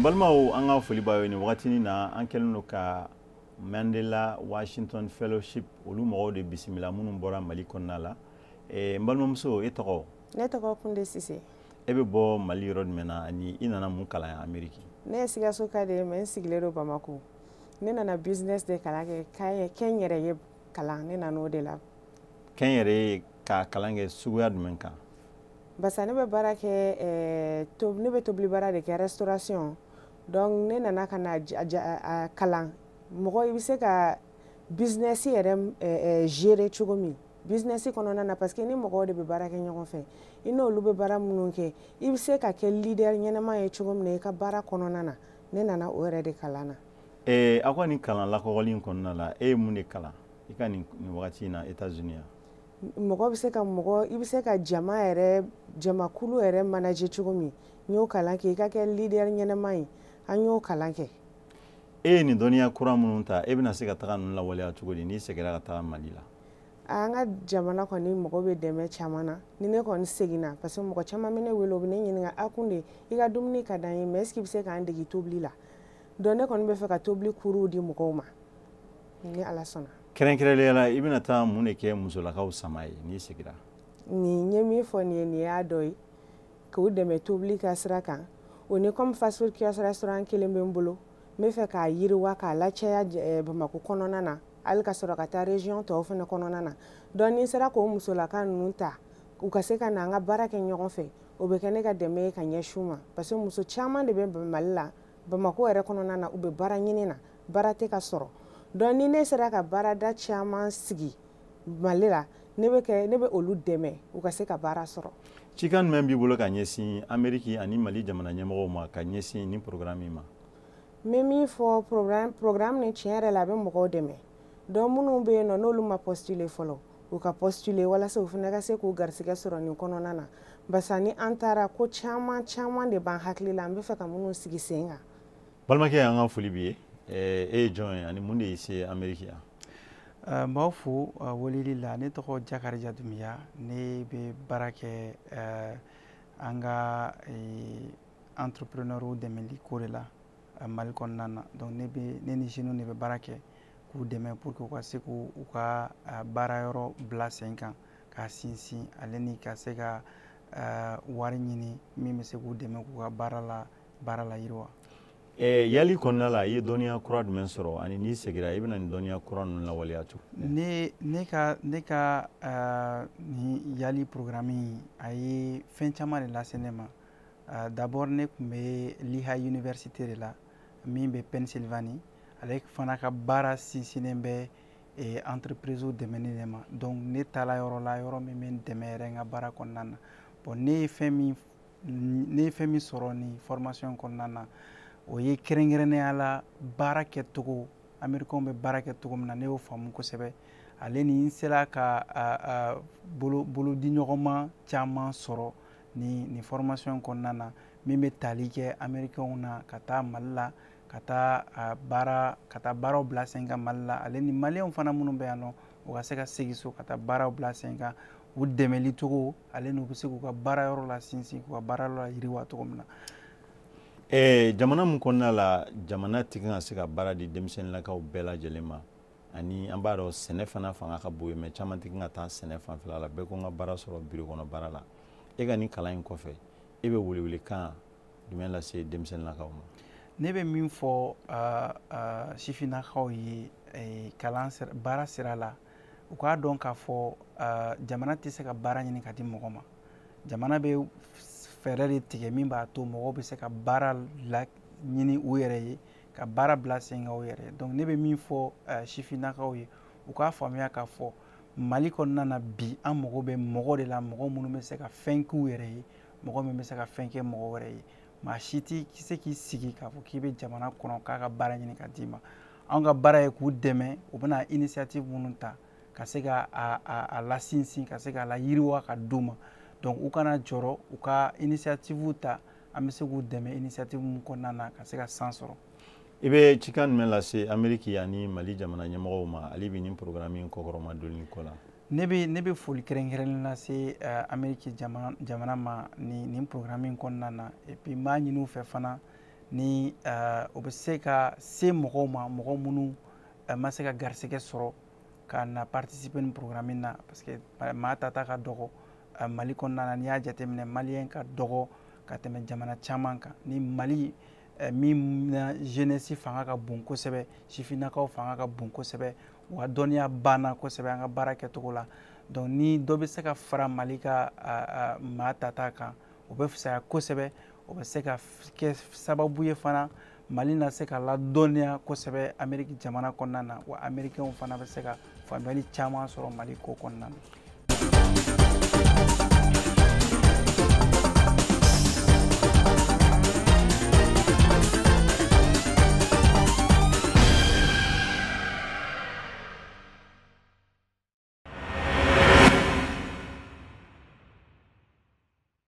Balimaw, an ka foli b'aw ye nin wagatinin na. An kɛlen don ka Mandela Washington Fellowship, olu mɔgɔw de bisimila minnu bɔra Mali kɔnɔna la. N balimamuso, e tɔgɔ? Ne tɔgɔ Kunde Sise. E bɛ bɔ Mali yɔrɔ jumɛn na ani i nana mun kalan yan Ameriki? Ne ye Sikaso ka de ye, mais n sigilen don Bamako. Ne nana business de kalan kɛ, kɛ n yɛrɛ ye kalan, ne nana o de la. Kɛ n yɛrɛ ye ka kalan kɛ suguya jumɛn kan? Barisa ne bɛ baara kɛ, ne bɛ tobili baara de kɛ, restauration. Donc ne nana ka na a kalan mɔgɔ i bɛ se ka business yɛrɛ gérer cogo min business kɔnɔna na, parce que ni mɔgɔw de bɛ baara kɛ ɲɔgɔn fɛ, i n'olu bɛ baara minnu kɛ, i bɛ se ka kɛ leader ɲɛnama ye cogo min na i ka baara kɔnɔna na. Ne nana o yɛrɛ de kalan na. Aw ka nin kalan lakɔgɔli in kɔnɔna la, e ye mun de kalan i ka nin wagati in na États-Unis yan? Mɔgɔ bɛ se ka mɔgɔ, i bɛ se ka jama yɛrɛ, jamakulu yɛrɛ manager cogo min, n y'o kalan kɛ. I ka kɛ leader ɲɛnama ye, an y'o kalan kɛ. E ye nin dɔnniya kura minnu ta, e bɛna se ka taga ninnu lawaleya cogo di n'i seginna ka taga Mali la? An ka jamana kɔni mɔgɔ bɛ dɛmɛ caman na. Ni ne kɔni seginna, parce que mɔgɔ caman bɛ ne wele, u bɛ ne ɲininka: "A Kunde, i ka dumuni ka d'an ye, mais est ce que i bɛ se k'an dege tobili la?" Donc ne kɔni bɛ fɛ ka tobili kuruw di mɔgɔw ma ni Ala sɔnna. Kɛrɛnkɛrɛnnenya la, i bɛna taa mun de kɛ musolakaw sama ye n'i seginna? Nin ye min fɔ nin ye, nin y'a dɔ ye k'u dɛmɛ tobili ka sira kan. O ni comme fast food kiosque restaurant kelen bɛ n bolo, n bɛ fɛ k'a yiriwa, k'a lacaya Bamakɔ kɔnɔna na, hali ka sɔrɔ ka taa région tɔw fana kɔnɔna na. Donc ni n sera k'o musolaka ninnu ta, u ka se ka na an ka baara kɛ ɲɔgɔn fɛ, o bɛ kɛ ne ka dɛmɛ ye ka ɲɛsin u ma, parce que muso caman de bɛ Mali la, Bamakɔ yɛrɛ kɔnɔna na, u bɛ baara ɲini na, baara tɛ ka sɔrɔ. Donc ni ne sera ka baarada caman sigi Mali la, ne bɛ kɛ, ne bɛ olu dɛmɛ u ka se ka baara sɔrɔ. Cikan jumɛn b'i bolo ka ɲɛsin Ameriki ani Mali jamana ɲɛmɔgɔw ma ka ɲɛsin nin programme in ma? N bɛ min fɔ, programme nin, tiɲɛ yɛrɛ la, a bɛ mɔgɔw dɛmɛ. Donc minnu bɛ yen nɔ, n'olu ma postuler fɔlɔ, u ka postuler walasa u fana ka se k'u garisɛgɛ sɔrɔ nin kɔnɔna na, barisa ni an taara, ko caman caman de b'an hakili la, an bɛ fɛ ka minnu sigi sen kan. Balimakɛ, an ka foli b'i ye. E ye jɔn ye ani mun de y'i se Ameriki yan? N b'aw fo weleli la. Ne tɔgɔ Jakarija Dunbiya. Ne bɛ baara kɛ an ka entrepreneur dɛmɛli ko de la Mali kɔnɔna na. Donc ne bɛ, ne ni jeunes de bɛ baara kɛ k'u dɛmɛ pour que u ka se k'u ka baara yɔrɔ bila sen kan, k'a sinsin, ale ni ka se ka wari ɲini min bɛ se k'u dɛmɛ k'u ka baara la yiriwa. Yali kɔnɔna la, i ye dɔnniya kura jumɛn sɔrɔ ani n'i seginna, i bɛna nin dɔnniya kura ninnu lawaleya cogo? Ne ka nin YALI programme in, a ye fɛn caman de lase ne ma. D'abord, ne tun bɛ Lehigh Université de la min bɛ Pennsylvanie. Ale fana ka baara sinsinnen bɛ entreprise dɛmɛni de ma. Donc ne taara yɔrɔ la, yɔrɔ min bɛ n dɛmɛ yɛrɛ n ka baara kɔnɔna na. Bon, ne ye fɛn min sɔrɔ nin formation kɔnɔna na, o ye kɛrɛnkɛrɛnnenya la baara kɛcogo, Américains bɛ baara kɛ cogo min na, ne y'o faamu kosɛbɛ. Ale ni n sera ka bolo bolodiɲɔgɔnma caman sɔrɔ nin formation kɔnɔna na min bɛ tali kɛ Américains na ka taa Mali la, ka taa baara, ka taa baaraw bila sen kan Mali la, ale ni Maliyɛnw fana minnu bɛ yan nɔ, u ka se ka segin so ka taa baaraw bila sen kan, u dɛmɛli cogo, ale n'u bɛ se k'u ka baara yɔrɔ la sinsin, k'u ka baara yɔrɔ la yiriwa cogo min na. Jamana min kɔnɔna la, jamana tɛ kan ka se ka baara di denmisɛnninlakaw bɛɛ lajɛlen ma, ani an b'a dɔn sɛnɛ fana fanga ka bon yen, mais caman tɛ kan ka taa sɛnɛ fanfɛla la, bɛɛ ko n ka baara sɔrɔ biro kɔnɔ baara la. E ka nin kalan in kɔfɛ, e bɛ welewelekan jumɛn lase denmisɛnninlakaw ma? Ne bɛ min fɔ sifinnakaw ye kalan baara sira la, u k'a dɔn k'a fɔ jamana tɛ se ka baara ɲini ka di mɔgɔ ma. Jamana bɛ fɛɛrɛ de tigɛ min b'a to mɔgɔw bɛ se ka baara la ɲini u yɛrɛ ye, ka baara bila sen kan u yɛrɛ ye. Donc ne bɛ min fɔ sifinnakaw ye, u k'a faamuya k'a fɔ Mali kɔnɔna na bi, an mago bɛ mɔgɔ de la, mɔgɔ minnu bɛ se ka fɛn k'u yɛrɛ ye, mɔgɔ min bɛ se ka fɛn kɛ mɔgɔ wɛrɛ ye. Maa si tɛ se k'i sigi k'a fɔ k'i bɛ jamana kɔnɔ k'a ka baara ɲini ka d'i ma. Anw ka baara ye k'u dɛmɛ, u bɛna initiative minnu ta ka se ka a lasinsin, ka se k'a la yiriwa ka d'u ma. Donc u kana jɔrɔ, u ka initiative ta, an bɛ se k'u dɛmɛ initiative min kɔnɔna na ka se ka san sɔrɔ. I bɛ cikan jumɛn lase Ameriki ani Mali jamana ɲɛmɔgɔw ma hali bi nin programme in kɔkɔrɔma donni ko la? Ne bɛ foli kɛrɛnkɛrɛnnen lase Ameriki jamana ma nin programme in kɔnɔna na. Et puis n b'a ɲini u fɛ fana. Ni o bɛ se ka se mɔgɔw ma, mɔgɔ minnu ma se ka garisɛgɛ sɔrɔ ka na participer nin programme in na, parce que maa tata ka dɔgɔ Mali kɔnɔna na. N'i y'a jateminɛ, maliyɛn ka dɔgɔ ka tɛmɛ jamana caman kan. Ni Mali min na jeunesse fanga ka bon kosɛbɛ, sifinnakaw fanga ka bon kosɛbɛ, wa dɔnniya banna kosɛbɛ an ka baara kɛcogo la. Donc ni dɔ bɛ se ka fara Mali ka maa tata kan, o bɛ fisaya kosɛbɛ. O bɛ se ka kɛ sababu ye fana, Mali na se ka ladɔnniya kosɛbɛ Ameriki jamana kɔnɔna na, wa américains fana bɛ se ka faamuyali caman sɔrɔ Mali ko kɔnɔna na.